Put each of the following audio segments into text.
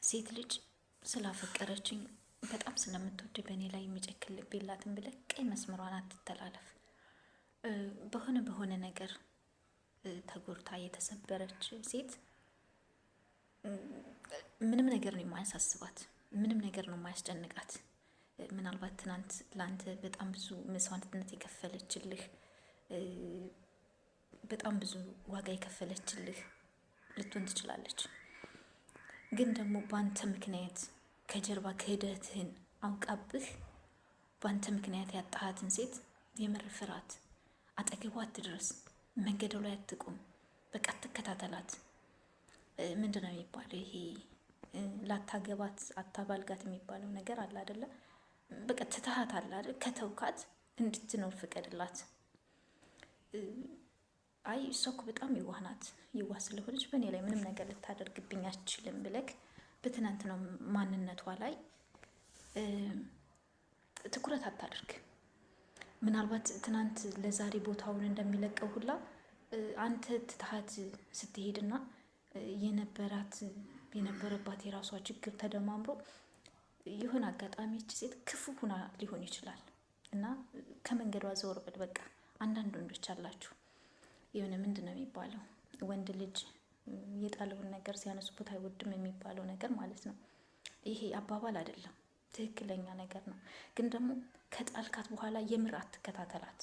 ሴት ልጅ ስላፈቀረችኝ በጣም ስለምትወድ በእኔ ላይ የሚጨክን ልብ የላትም ብለህ ቀይ መስመሯን አትተላለፍ። በሆነ በሆነ ነገር ተጎድታ የተሰበረች ሴት ምንም ነገር ነው የማያሳስባት፣ ምንም ነገር ነው የማያስጨንቃት። ምናልባት ትናንት ለአንተ በጣም ብዙ መስዋዕትነት የከፈለችልህ፣ በጣም ብዙ ዋጋ የከፈለችልህ ልትሆን ትችላለች። ግን ደግሞ በአንተ ምክንያት ከጀርባ ክህደትህን አውቃብህ በአንተ ምክንያት ያጣሃትን ሴት የምር ፍራት። አጠገቧ አትድረስ፣ መንገዷ ላይ አትቁም፣ በቃ አትከታተላት። ምንድን ነው የሚባለው ይሄ ላታገባት አታባልጋት የሚባለው ነገር አለ አይደለ? በቃ ትተሃት አለ አይደል? ከተውካት እንድትኖር ፍቀድላት። አይ እሷ እኮ በጣም የዋህ ናት፣ የዋህ ስለሆነች በእኔ ላይ ምንም ነገር ልታደርግብኝ አትችልም ብለክ በትናንትናው ማንነቷ ላይ ትኩረት አታድርግ። ምናልባት ትናንት ለዛሬ ቦታውን እንደሚለቀው ሁላ አንተ ትተሃት ስትሄድና የነበራት የነበረባት የራሷ ችግር ተደማምሮ የሆነ አጋጣሚ ይቺ ሴት ክፉ ሁና ሊሆን ይችላል እና ከመንገዷ ዘወር በል በቃ። አንዳንድ ወንዶች አላችሁ የሆነ ምንድን ነው የሚባለው ወንድ ልጅ የጣለውን ነገር ሲያነሱበት አይወድም የሚባለው ነገር ማለት ነው። ይሄ አባባል አይደለም፣ ትክክለኛ ነገር ነው። ግን ደግሞ ከጣልካት በኋላ የምር አትከታተላት፣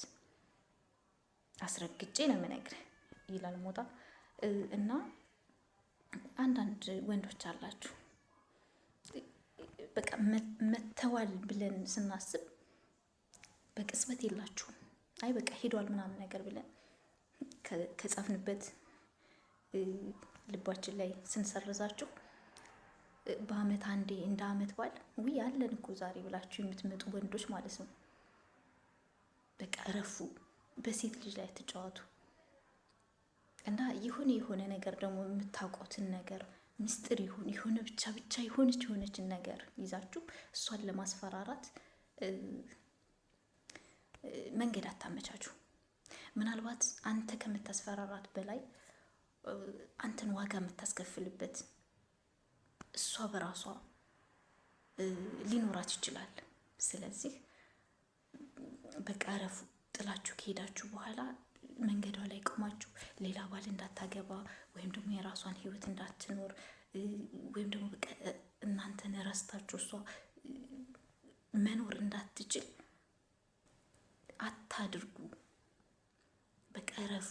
አስረግጬ ነው የምነግርህ ይላል ሞጣ። እና አንዳንድ ወንዶች አላችሁ በቃ መተዋል ብለን ስናስብ በቅጽበት የላችሁም። አይ በቃ ሄዷል ምናምን ነገር ብለን ከጻፍንበት ልባችን ላይ ስንሰርዛችሁ በአመት አንዴ እንደ አመት በዓል ውይ አለን እኮ ዛሬ ብላችሁ የምትመጡ ወንዶች ማለት ነው። በቃ እረፉ። በሴት ልጅ ላይ ትጫወቱ እና የሆነ የሆነ ነገር ደግሞ የምታውቁትን ነገር ምስጢር ይሁን የሆነ ብቻ ብቻ የሆነች የሆነችን ነገር ይዛችሁ እሷን ለማስፈራራት መንገድ አታመቻችሁ። ምናልባት አንተ ከምታስፈራራት በላይ አንተን ዋጋ የምታስከፍልበት እሷ በራሷ ሊኖራት ይችላል። ስለዚህ በቃ እረፉ። ጥላችሁ ከሄዳችሁ በኋላ መንገዷ ላይ ቆማችሁ ሌላ ባል እንዳታገባ ወይም ደግሞ የራሷን ሕይወት እንዳትኖር ወይም ደግሞ በቃ እናንተን ረስታችሁ እሷ መኖር እንዳትችል አታድርጉ። በቃ እረፉ።